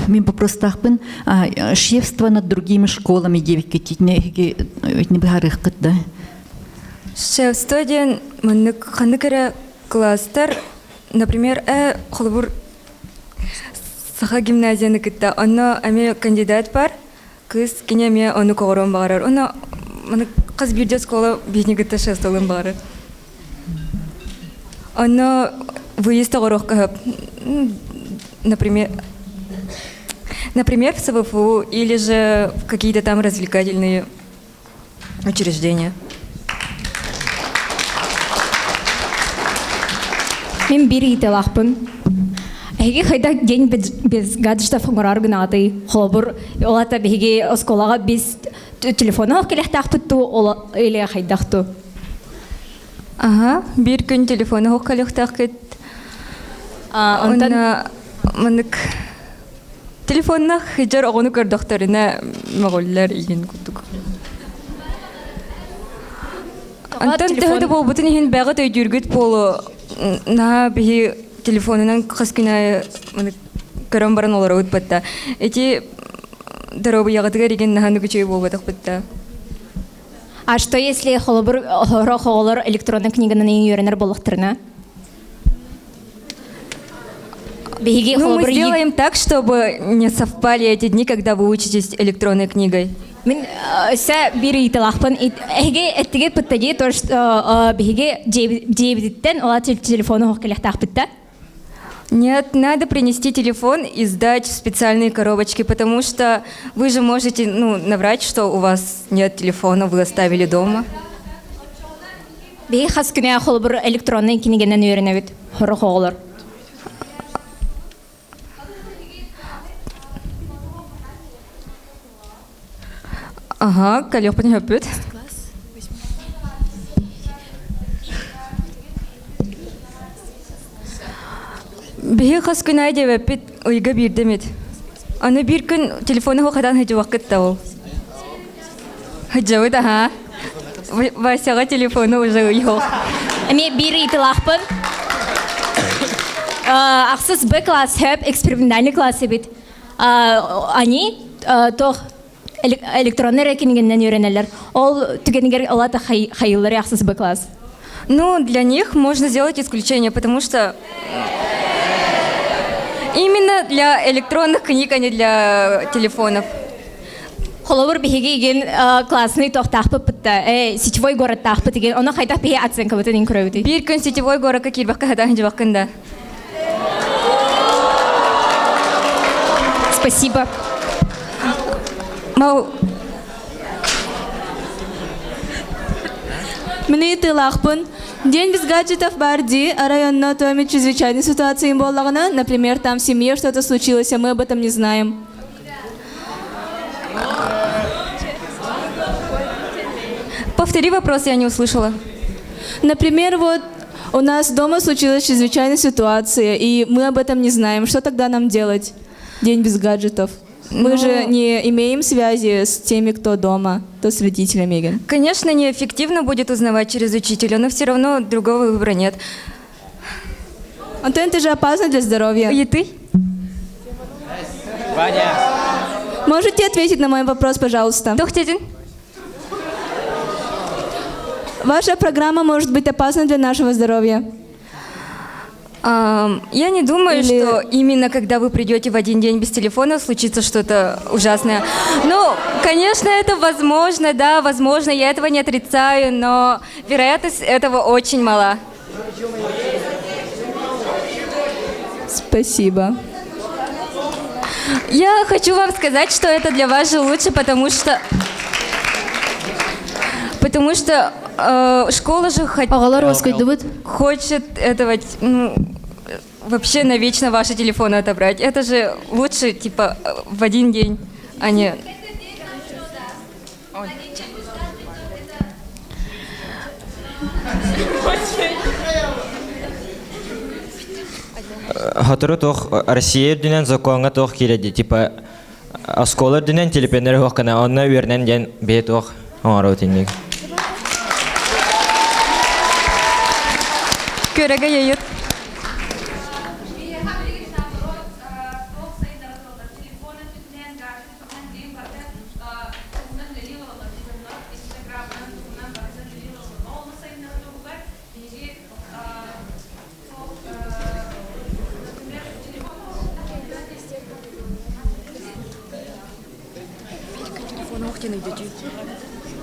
Мин попростаахпын шефство над другими школами диэбиккитинэ эһиги итини быһаарыаххыт да? Шефство диэн маннык ханнык эрэ класстар, например, холобур Саха гимназияны кытта онно эмиэ кандидат бар, кыыс кини эмиэ ону көҕөрүөн баҕарар. Ону маны хас биирдии оскуола биһини кытта шефстволыан баҕарар. Онно выезд оҕоруохха например, например, в СВФУ или же в какие-то там развлекательные учреждения. Мин биир ыйытыылаахпын. Эһиги хайдах день без гаджетов оҥорор гынаатый? Холобур, ол ата биһиги оскуолаҕа без телефона кэлэхтаахпыт туу, или хайдах туу? Ага, биир күн телефону хоқ кэлэхтаахкыт. Онтон маннык телефоннах хыдьар оҕону көрдөхтөрүнэ мөҕүллэр игин курдук. Антон төһө да буолбутун иһин бэҕэ өйдүүргүт буолу наһаа биһи телефонунан хас күн аайы көрөн баран олоробут бытта. Ити доруобуйаҕытыгар игин наһаа үчүгэй буолбатах бытта. А что если холобур оҕолор электронный книганан үөрэнэр буоллахтарына? Биһиги Ну, мы сделаем так, чтобы не совпали эти дни, когда вы учитесь электронной книгой. Мин сэ биир ыйыталаахпын. Эһиги эттиги пыттаги то что биһиги дьиэбититтэн ола телефону хоқ келехтаахпытта. Нет, надо принести телефон и сдать в специальные коробочки, потому что вы же можете ну, наврать, что у вас нет телефона, вы оставили дома. Биһи хас күнэ холобур электронный кинигэнэн үөрэнэбит хорох оҕолор. Ага, калёппун хөппүт. Биһи хас күн аайы диэбэппит ыйга биирдэмит. Аны биир күн телефону хатан сылдьыбаккыт да ол. Сылдьабыт аха. Васяҕа телефону уже ыйыах. Эми биир ыйытылаахпын. Ахсыс Б класс хөп экспериментальный класс эбит. Они тох электронный рекингеннен үйренелер. Ол түгенигер олата хайыллары ахсыс Б класс. Ну, для них можно сделать исключение, потому что именно для электронных книг, а не для телефонов. Холобур биһиги игин классный тохтаахпыт бытта, сетевой городтаахпыт игин, ону хайдах биһи оценкабытын ин көрөбүтүй? Биир күн сетевой городка киирбэккэ хатаан дьыбаккын да. Спасибо. Мау Мин ыйытыылаахпын. День без гаджетов бар дии, арай онно то чрезвычайной ситуации буоллаҕына, например, там в семье что-то случилось, а мы об этом не знаем. Повтори вопрос, я не услышала. Например, вот у нас дома случилась чрезвычайная ситуация, и мы об этом не знаем. Что тогда нам делать? День без гаджетов. Мы ну, же не имеем связи с теми, кто дома, то с родителями. Конечно, неэффективно будет узнавать через учителя, но все равно другого выбора нет. Антон, это же опасно для здоровья. И ты? Ваня. Можете ответить на мой вопрос, пожалуйста? Тохтетин. Ваша программа может быть опасна для нашего здоровья. Я не думаю, Или... что именно когда вы придете в один день без телефона, случится что-то ужасное. Ну, конечно, это возможно, да, возможно, я этого не отрицаю, но вероятность этого очень мала. Спасибо. Я хочу вам сказать, что это для вас же лучше, потому что потому что э, школа же хочет этого ну, вообще навечно ваши телефоны отобрать. Это же лучше, типа, в один день, а не... Сотору туох Россия үрдүнэн сокуоҥҥа туох киирэ типа оскуола үрдүнэн телепиэннэри суох гына онно үөрэнэн диэн бэйэ туох оҥоробут инник. Көрөгө йөйүт.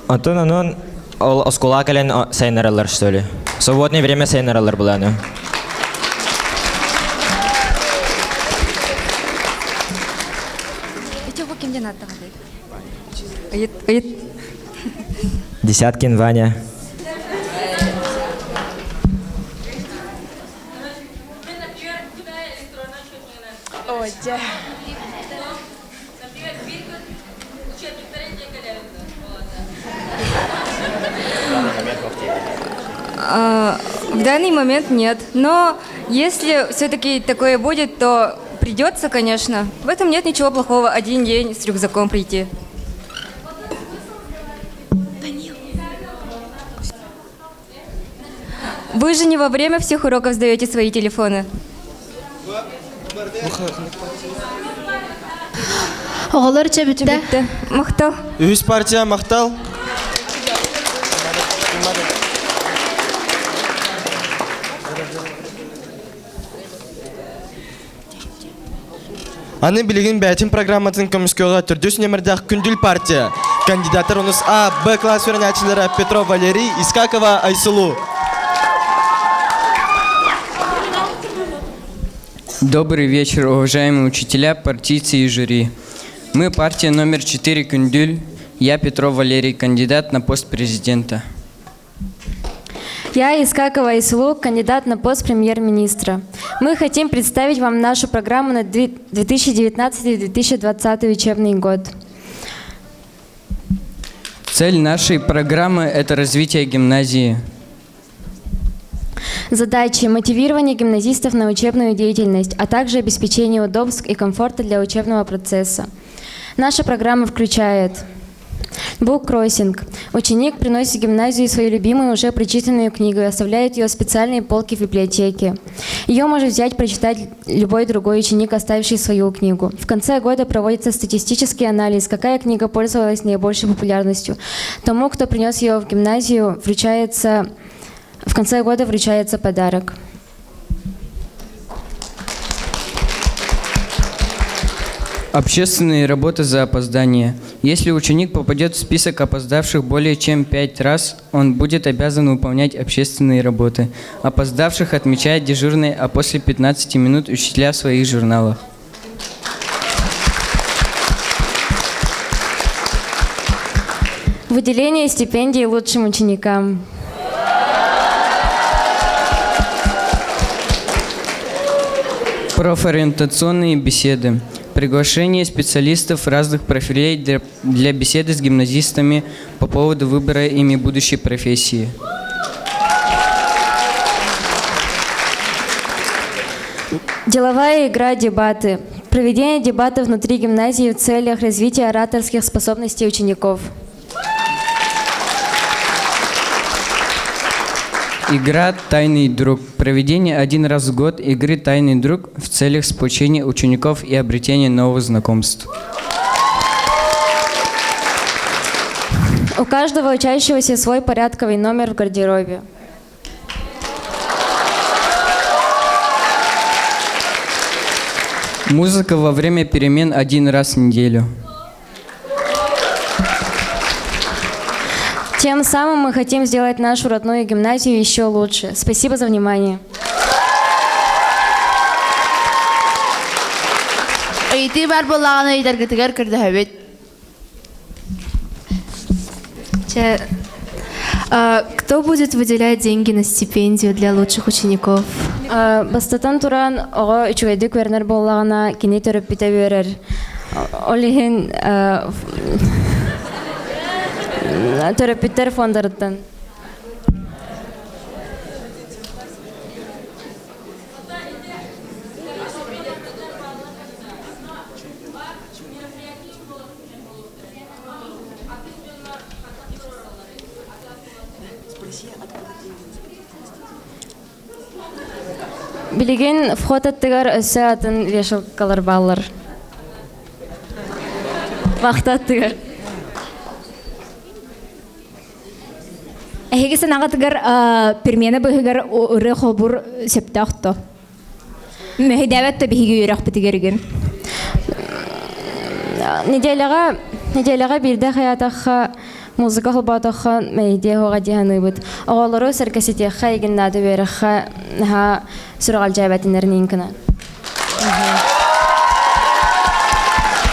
Онтон онон ол оскуолаҕа кэлэн сайыннараллар что ли? Свободное время сайыннараллар былааны. Ыйыт, ыйыт. Десяткин Ваня. В данный момент нет. Но если все-таки такое будет, то придется, конечно. В этом нет ничего плохого один день с рюкзаком прийти. Вы же не во время всех уроков сдаете свои телефоны. Оҕолор чэбиттэ. Махтал. Үһүс партия махтал. Аны билигин бэйэтин программатын көмүскүөҕэ төрдүс нүөмэрдээх Күндүл партия. Кандидаттар онус А, Б класс үөрэнээччилэрэ Петров Валерий, Искакова Айсулу. Добрый вечер, уважаемые учителя, партийцы и жюри. Мы партия номер 4 Күндүл. Я Петров Валерий, кандидат на пост президента. Я Искакова Айсулу, кандидат на пост премьер-министра. Мы хотим представить вам нашу программу на 2019-2020 учебный год. Цель нашей программы – это развитие гимназии. Задачи – мотивирование гимназистов на учебную деятельность, а также обеспечение удобств и комфорта для учебного процесса. Наша программа включает Буккроссинг. Ученик приносит в гимназию свою любимую уже прочитанную книгу и оставляет ее в специальной полке в библиотеке. Ее может взять прочитать любой другой ученик, оставивший свою книгу. В конце года проводится статистический анализ, какая книга пользовалась наибольшей популярностью. Тому, кто принес ее в гимназию, вручается в конце года вручается подарок. Общественные работы за опоздание. Если ученик попадет в список опоздавших более чем пять раз, он будет обязан выполнять общественные работы. Опоздавших отмечает дежурный, а после 15 минут учителя в своих журналах. Выделение стипендий лучшим ученикам. Профориентационные беседы. Приглашение специалистов разных профилей для, для беседы с гимназистами по поводу выбора ими будущей профессии. Деловая игра «Дебаты». Проведение дебатов внутри гимназии в целях развития ораторских способностей учеников. Игра «Тайный друг». Проведение один раз в год игры «Тайный друг» в целях сплочения учеников и обретения новых знакомств. У каждого учащегося свой порядковый номер в гардеробе. Музыка во время перемен один раз в неделю. Тем самым мы хотим сделать нашу родную гимназию еще лучше. Спасибо за внимание. Ыйытыы баар буоллаҕына ыйытаргытыгар көрдөһөбүт. Чэ, а, кто будет выделять деньги на стипендию для лучших учеников? Бастатан туран, оҕо үчүгэйдик үөрэнэр буоллаҕына, кини төрөппүтэ үөрэр. Ол иһин төрөппүттэр фондарыттан. Билигин вход аттыгар өссө атын вешалкалар бааллар. Вахта аттыгар. Эһиги санаҕытыгар пермена быһыгар ырыа холбур сөптөөх то. Мэһэйдээбэт да биһиги үөрэхпитигэригин. Неделяҕа неделяҕа биирдэ хайаатахха музыка холбоотоххо мэйдиэ оһоҕо дии саныыбыт. Оҕолору сэргэситиэххэ игин наада үөрэххэ наһаа сүрэҕэлдьээбэтиннэр гына.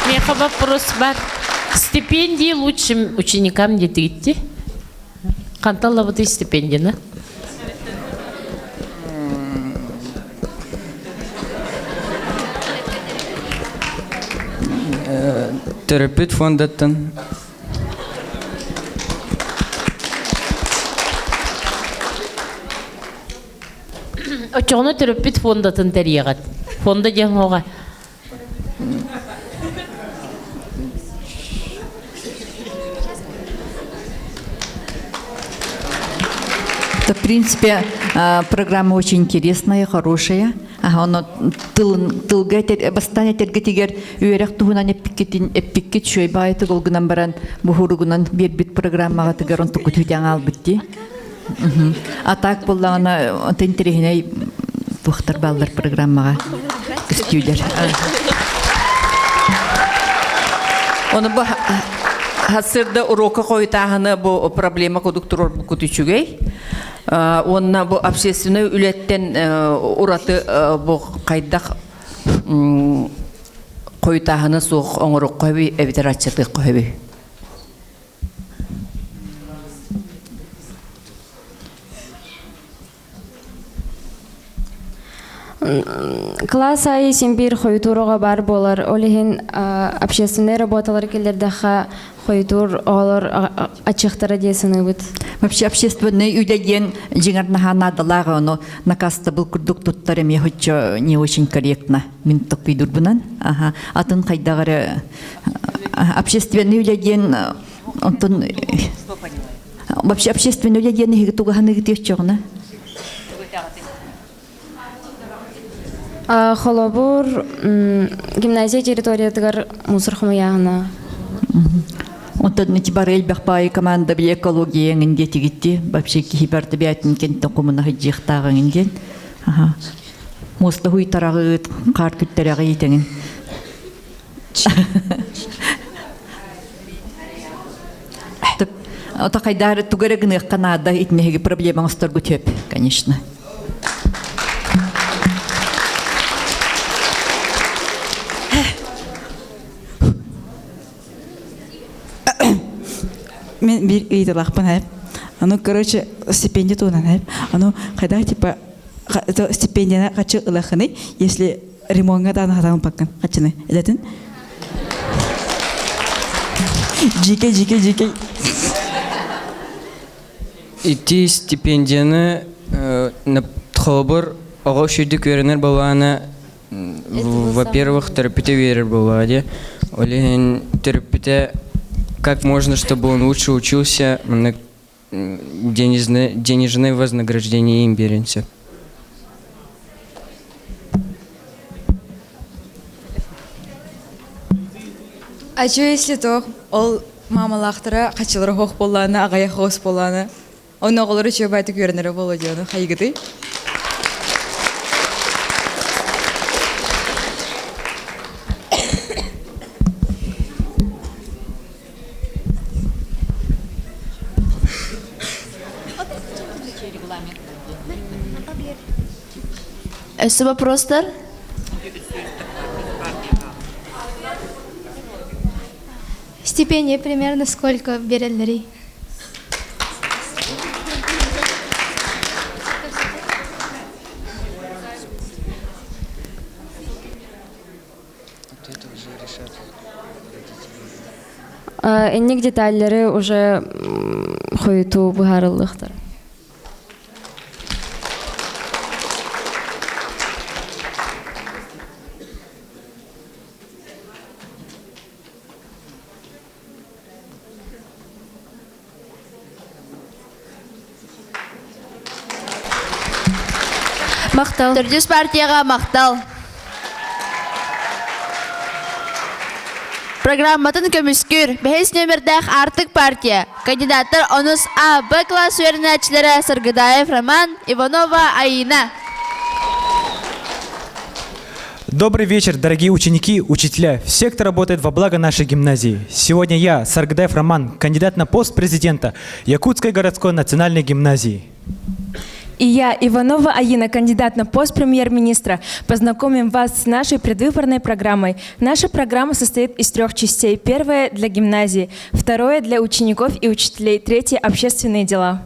Меха вопрос бар. Стипендии лучшим ученикам диэтигитти. Хантан лабыты стипендияны? Төрөппүт фондаттан. Оччоҕуна төрөппүт фондатын тэрийэҕит. Фонда диэн оҕа. Это, в принципе, программа очень интересная, хорошая. Ага, оно тылга бастан этергетигер үөрэх туһунан эппиккитин эппиккит шөй баайты голгунан баран буһуругунан биэрбит программаҕа тыгар он тукут хүтяң албытти. А так буллаҕына онтон интэриэһинэй туохтар бааллар программаҕа көстүүлэр. Оны бу хасырда урока хойутааһыны бу проблема кудук турорбуккут үчүгэй. Уонна бу общественный үлэттэн ураты бу хайдах хойутааһыны суох оҥорукка эбитэр аччатыахха сөбүй? Класс айы син биир хойутуур оҕо баар буолар. Ол иһин общественнай работалар киллэрдэххэ хойутуур оҕолор аччыктара дии саныыбыт. Вообще общественный үлэ диэн дьиҥэр наһаа наадалаах ону накастабыл курдук туттар эмиэ хоччо не очень корректно мин токкуйдурбунан. Аха атын хайдах эрэ общественный үлэ диэн онтон вообще общественный үлэ диэн иһиги тугаһаныгы тиэччэҕинэ Холобур, гимназия территориятыгар мусор хомуйааһына. Онтон ити бары элбэх баайы команда били экология эҥин диэтигитти вообще киһи барда бээтин кентэн хомуна сылдьыахтааҕыҥ диэн. Муоста хуйтараҕыт, хаар күттэрэҕит эҥин. Ото хайдаар тугу эрэ гыныахха наада итинэһиги проблема оҥосторгу төп, конечно. Мен бир ыйыталаахпын хайп. Аны, короче, стипендия туһунан хайп. Аны хайдах типа стипендияны хачы ылахыный, если ремонтга дааны хатаан паккын хачыны элэтин жике жике жике Ити стипендияны холобур оҕо үчүгдүк үөрэнэр буоллаҕына во-первых төрөппүтэ үөрэр буоллаҕа дии ол иһин төрөппүтэ как можно чтобы он лучше учился денежное вознаграждение им биэрэн сөп. А чё если то ол мамалаахтара хачылара хоох буоллаана, аҕайах хоос буоллаана, онно оҕолору үчүгэй баайтык үөрэнэрэ буолуо диэни хайыгытый? Өссө вопростар? Стипендия примерно сколько береллерий? Инник детальлары уже хойутуу быһаарыллыахтара. Махтал. Төрдүс партияға махтал. Программатын көмүскүр, бэһис нөмердээх Артык партия. Кандидаттар онус А, Б класс үөрэнээччилэрэ Саргыдаев Роман, Иванова Аина. Добрый вечер, дорогие ученики, учителя, все, кто работает во благо нашей гимназии. Сегодня я, Саргадаев Роман, кандидат на пост президента Якутской городской национальной гимназии. И я, Иванова Аина, кандидат на пост премьер-министра, познакомим вас с нашей предвыборной программой. Наша программа состоит из трех частей. Первая – для гимназии, второе – для учеников и учителей, третье – общественные дела.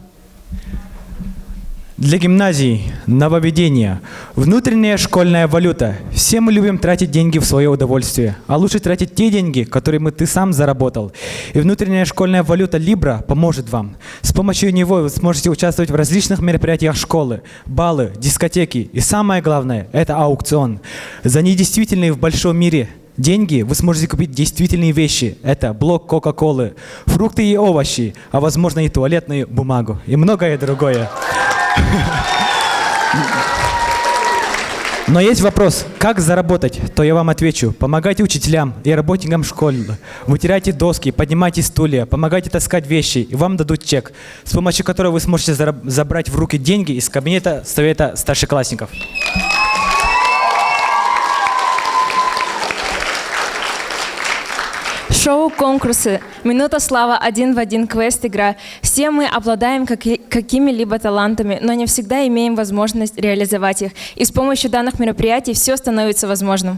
Для гимназий нововведение. Внутренняя школьная валюта. Все мы любим тратить деньги в свое удовольствие. А лучше тратить те деньги, которые мы ты сам заработал. И внутренняя школьная валюта Libra поможет вам. С помощью него вы сможете участвовать в различных мероприятиях школы, балы, дискотеки. И самое главное – это аукцион. За недействительные в большом мире деньги вы сможете купить действительные вещи. Это блок Кока-Колы, фрукты и овощи, а возможно и туалетную бумагу и многое другое. Но есть вопрос, как заработать, то я вам отвечу. Помогайте учителям и работникам школы, вытирайте доски, поднимайте стулья, помогайте таскать вещи, и вам дадут чек, с помощью которого вы сможете забрать в руки деньги из кабинета совета старшеклассников. Шоу-конкурсы, минута слава, один в один, квест-игра. Все мы обладаем какими-либо талантами, но не всегда имеем возможность реализовать их. И с помощью данных мероприятий все становится возможным.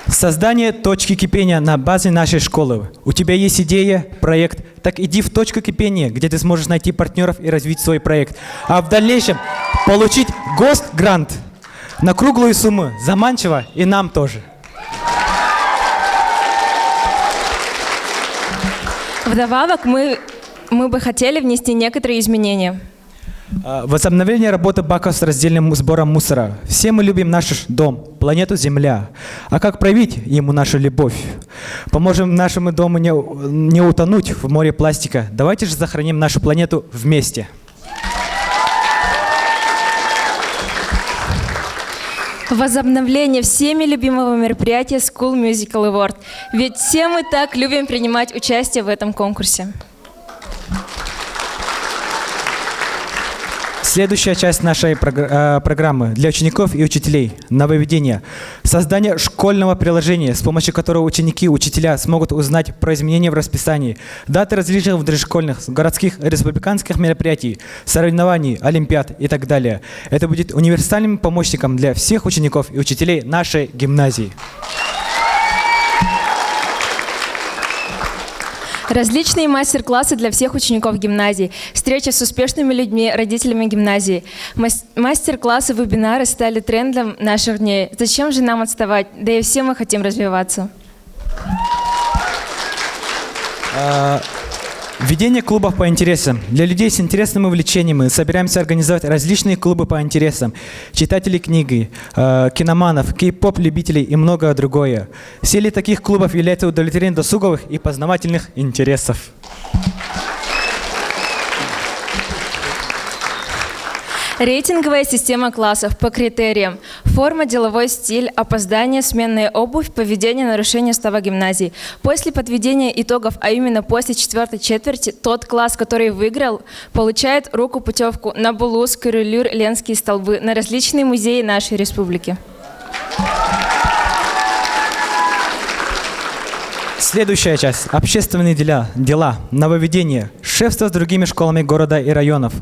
Создание точки кипения на базе нашей школы. У тебя есть идея, проект, так иди в точку кипения, где ты сможешь найти партнеров и развить свой проект. А в дальнейшем получить госгрант на круглую сумму, заманчиво и нам тоже. Вдобавок мы, мы бы хотели внести некоторые изменения. Возобновление работы баков с раздельным сбором мусора. Все мы любим наш дом, планету Земля. А как проявить ему нашу любовь? Поможем нашему дому не, не утонуть в море пластика. Давайте же сохраним нашу планету вместе. Возобновление всеми любимого мероприятия School Musical Award. Ведь все мы так любим принимать участие в этом конкурсе. Следующая часть нашей программы для учеников и учителей. Нововведение. Создание школьного приложения, с помощью которого ученики и учителя смогут узнать про изменения в расписании, даты различных внутришкольных, городских, республиканских мероприятий, соревнований, олимпиад и так далее. Это будет универсальным помощником для всех учеников и учителей нашей гимназии. Различные мастер-классы для всех учеников гимназии, встречи с успешными людьми, родителями гимназии. Мастер-классы, вебинары стали трендом наших дней. Зачем же нам отставать? Да и все мы хотим развиваться. Ведение клубов по интересам. Для людей с интересным увлечением мы собираемся организовать различные клубы по интересам. Читателей книги, киноманов, кей-поп-любителей и многое другое. Целью таких клубов является удовлетворение досуговых и познавательных интересов. Рейтинговая система классов по критериям. Форма, деловой стиль, опоздание, сменная обувь, поведение, нарушение устава гимназии. После подведения итогов, а именно после четвертой четверти, тот класс, который выиграл, получает руку путевку на Булус, Курулюр, Ленские столбы, на различные музеи нашей республики. Следующая часть. Общественные дела, дела, нововведения, шефство с другими школами города и районов.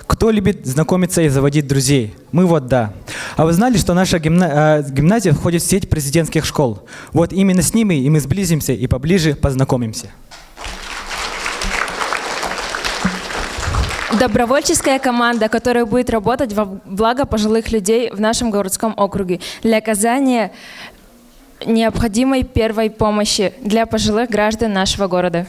Кто любит знакомиться и заводить друзей? Мы вот да. А вы знали, что наша гимназия входит в сеть президентских школ? Вот именно с ними и мы сблизимся и поближе познакомимся. Добровольческая команда, которая будет работать во благо пожилых людей в нашем городском округе для оказания необходимой первой помощи для пожилых граждан нашего города.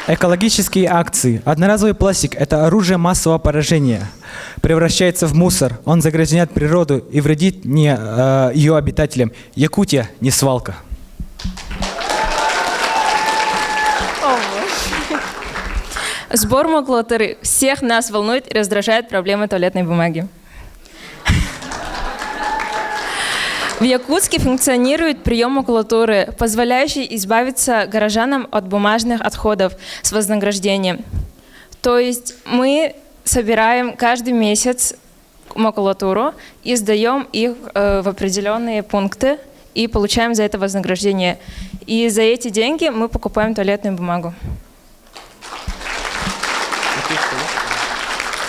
Экологические акции. Одноразовый пластик – это оружие массового поражения. Превращается в мусор. Он загрязняет природу и вредит не, ее обитателям. Якутия не свалка. Сбор макулатуры всех нас волнует и раздражает проблема туалетной бумаги. В Якутске функционирует прием макулатуры, позволяющий избавиться горожанам от бумажных отходов с вознаграждением. То есть мы собираем каждый месяц макулатуру и сдаем их в определенные пункты и получаем за это вознаграждение. И за эти деньги мы покупаем туалетную бумагу.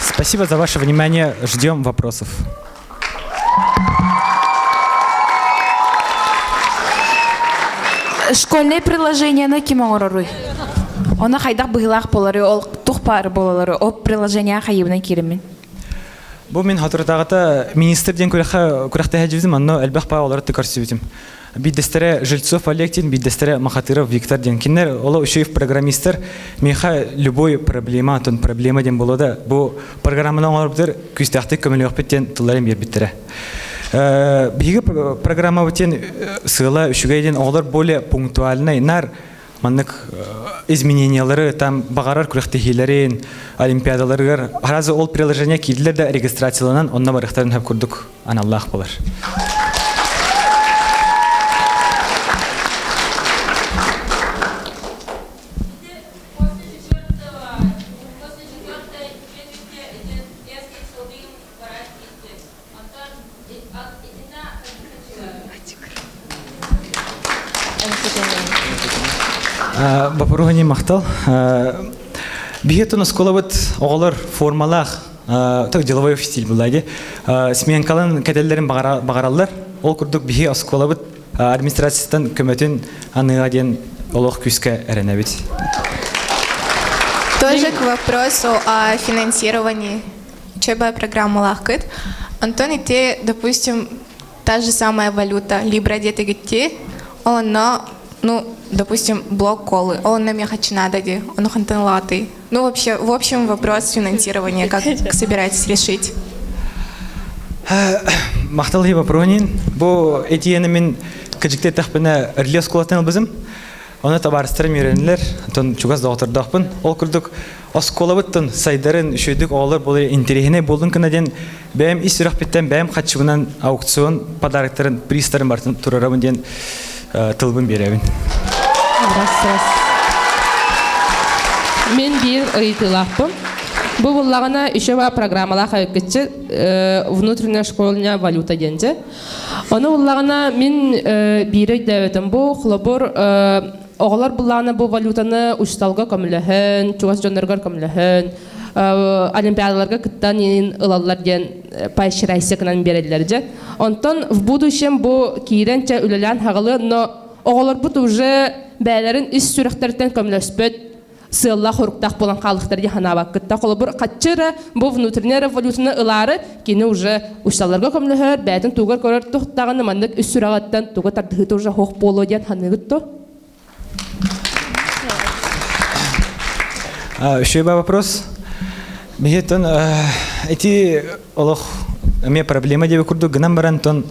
Спасибо за ваше внимание. Ждем вопросов. Школьное приложениены ким оҥороруй? Оны хайдах быһыылаах буолары, ол тух баар буолалары, ол приложение хайыбынан кииримин? Бу мин соторутааҕыта министр диэн күрэххэ күрэхтэһэ дьибитим, онно элбэх баа олору көрсүбүтүм. Биирдэстэрэ Жильцов Олег диэн, биирдэстэрэ Махатыров Виктор диэн. Кинилэр оло үчүгэй программистар. Миэхэ любой проблема, антон проблема диэн буолуо да, бу программаны оҥорбутар күүстээхтик көмөлүөхпүт диэн тылларын биэрбиттэрэ. Биһиги программабыт диэн сыала үчүгэй диэн оҕолор более пунктуальнай, нар маннык изменениялары там баҕарар күрэхтэһиилэрин, олимпиадаларыгар сразу ол приложение киирдилэр да регистрацияланан онно барыахтарын сөп курдук аналлаах буолар. Боппуруоһуни махтал. Биһиэтин оскуолабыт оҕолор формалаах так деловой стиль была ди. Сменкалан кэтэллэрин баҕараллар. Ол курдук биһи оскуолабыт администрацияттан көмөтүн аныга диэн олох күүскэ эрэнэбит. Тоже к вопросу о финансировании. ЧБ программалаахкыт. Онтон ити, допустим, та же самая валюта, Libra диэтигитти, онно, ну, допустим, блок колы, ол онно миэхэ надо ди, ону хантан латы. Ну, вообще, в общем, вопрос финансирования, как собираетесь решить? Махтал вопронин. Бу этиени мин кыжыкты тахпына Реле осколатын албызым. Оны табаарыстарым үөрэннилэр, онтон чугас доҕоттордоохпун. Ол курдук оскуолабыттан сайдарын үчүгэйдик оҕолор буолар интэриэһинэй буоллун гына диэн бэйэм ис сүрэхпиттэн бэйэм хаччыбынан аукцион подароктарын, призтарын барытын турарабын диэн тылбын биэрэбин. Мин биир ыйытыылаахпын. Бу буллаҕына еще программалаах айыккыччы внутренняя школьная валюта диэнчэ. Ону буллаҕына мин биири өйдөөбөтүм. Бу холобур оҕолор буллаҕына бу валютаны учууталга көмөлөһөн, чугас дьонноругар көмөлөһөн, олимпиадаларга кыттан ылаллар диэн поощряйся гынан биэрэллэр дьэ. Онтон в будущем бу киирэн чэ үлэлээн хаҕылы, но оҕолорбут уже бэйэлэрин ис сүрэхтэриттэн көмөлөспөт сыаллаах-соруктаах буолан хаалыахтар дии санаабаккытта. Холобур, хаччы эрэ бу внутренняя революцияны ылаары кини уже учталарга көмөлөһөр, бэйэтин тугар көрөр туохтаҕына маннык үс сүрэҕиттэн туга тардыһыыта уже суох буолуо диэн саныыгыт дуо? Еще вопрос. Биһиттэн эти олох эмиэ проблема диэби курдук гынан баран тон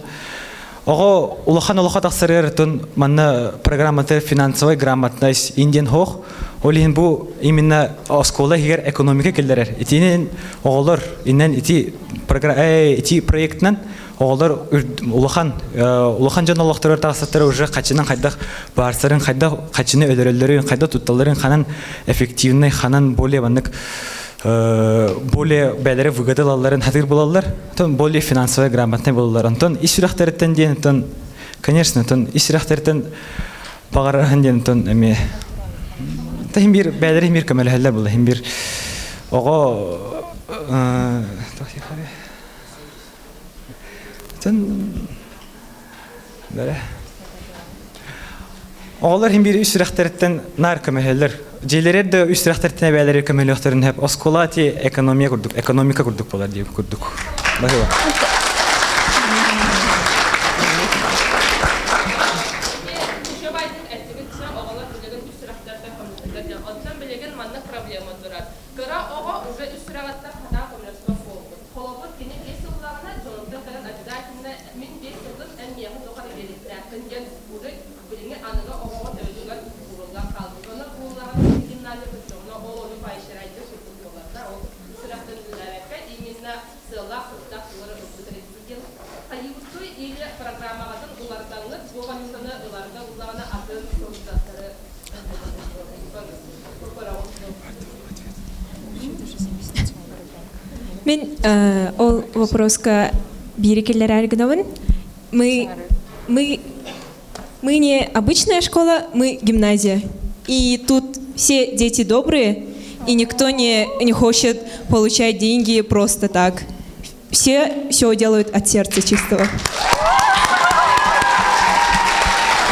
Оҕо улахан олохо тахсарыгар тун манна программата финансовая грамотность индиан хоох. Ол иһин бу именно оскуола иһигэр экономика киллэрэр. Итинэн оҕолор иннен ити ити проектынан оҕолор улахан улахан дьон олохторор тахсаттара уже хачынан хайдах баарсарын хайдах хачыны өлөрөллөрүн хайдах тутталларын ханан эффективный ханан более маннык более бээлэри выгода ылалларын хатыр булаллар, тон более финансовый грамотный булаллар. Онтон ис сүрэхтэриттэн диэн, тон, конечно, тон ис сүрэхтэриттэн баҕарархан диэн, тон эмиэ та хим бир бээлэри хим бир көмөлөһөллөр була, хим бир оҕо тон бэрэ Оҕолор иһин биир үс сүрэхтэриттэн наар көмөһөллөр. Дьиэлэрэр да үс сүрэхтэриттэн эбээлэри көмөлүөхтэрин сөп. Оскуола ти экономия курдук, экономика курдук буолар диир курдук. Баһыба. Кыра оҕо уже үс сүрэҕиттэн хатаан көмөлөспөт буолбут. Холобур, кини биэс сыллаҕына дьонуттан кэлэн обязательно мин биэс сылым эн миэхэ туох эрэ биэриэхтээххин диэн уже билиҥҥи аныгы оҕоҕо төбөтүгэр ууруллан хаалбыт. Онон ууруллаҕына гимназия боччоҕуна ол ону поощряйдыыр курдук буолар да, ол сүрэхтэн үлэлээбэккэ именно сыаллаах-соруктаах тугу эрэ ылбыт эрэ диэн хайыыбытый или программаҕытын Мин ол вопроска биири киллэрээр гынабын. Мы, мы, мы не обычная школа, мы гимназия. И тут все дети добрые, и никто не, не хочет получать деньги просто так. Все все делают от сердца чистого.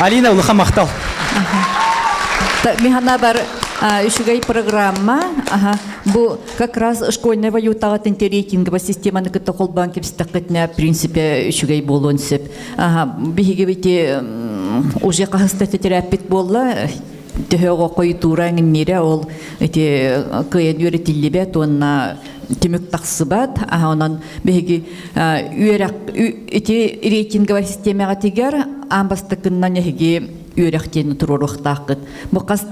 Алина улахан махтал. Мин санаабар үчүгэй программа. Аха. Бу как раз школьная валютаҕа рейтинговая системаны кытта холбоон кэбистэххитинэ, в принципе, үчүгэй буолуон сөп. Аха, биһиги бити уже хаһыста тэтэрээппит буолла. Төһө оҕо хойутуура эҥинниирэ ол ити кыайан үөрэтиллибэт уонна түмүк тахсыбат. Аха, онон биһиги үөрэх ити рейтинговая системаҕытыгар аан бастакыннан эһиги үөрэх диэни туруоруохтааххыт. Бу хас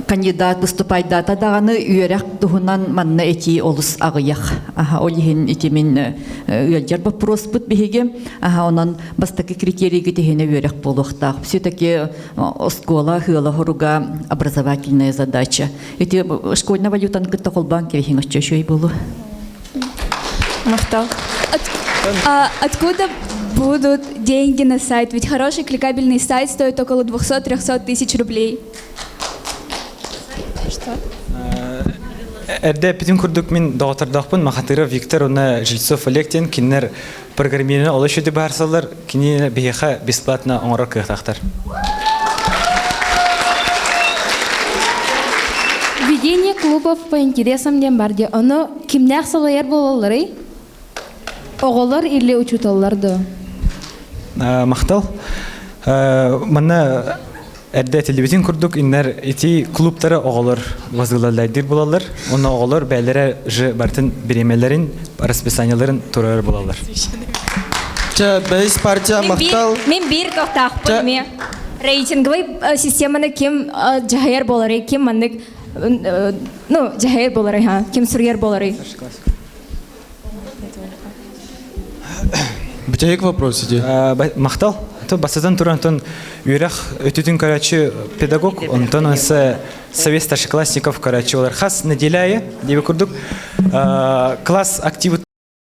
кандидат выступайдаата даҕаны үөрэх туһунан манна этии олус аҕыйах. Аха, ол иһин ити мин ыалдьар боппуруоспут биһиги. Аха, онон бастакы критерийгит иһинэ үөрэх буолуохтаах. Все-таки оскуола ыала хоруга образовательная задача. Ити школьная валютаны кытта холбоон кэбиһиҥ оччо үчүгэй буолуо. Махтал. А откуда будут деньги на сайт? Ведь хороший кликабельный сайт стоит около 200-300 тысяч рублей. Что? Эрдэ эппитим курдук мин доҕоттордоохпун Махатыров Виктор уонна Жильцов Олег диэн кинилэр программирование олус үчүгэй быһаарсаллар кини биһиэхэ бесплатно оҥорор кыахтаахтар. Ведение клубов по интересам диэн бар дии. Ону кимнээх салайар буолалларый? Оҕолор или учууталлар дуо? Махтал. Манна эрдэ этиллибитин курдук иннэр ити клубтары оҕолор возглавляйдыыр буолаллар. Онно оҕолор бэйэлэрэ же барытын бириэмэлэрин, расписаниеларын турар буолаллар. Чэ, бэйс партия махтал. Мин биир кыахтаахпын эмиэ. Рейтинговый системаны ким дьаһайар буоларый, ким маннык ну, дьаһайар буоларый, ха, ким суруйар буоларый? Бүтэһик вопрос иди. Махтал. То бастатан туран онтон үөрэх өтүтүн көрөөччү педагог, онтон осы совет старшеклассников көрөөччү олар хас неделяйы диэби курдук класс активы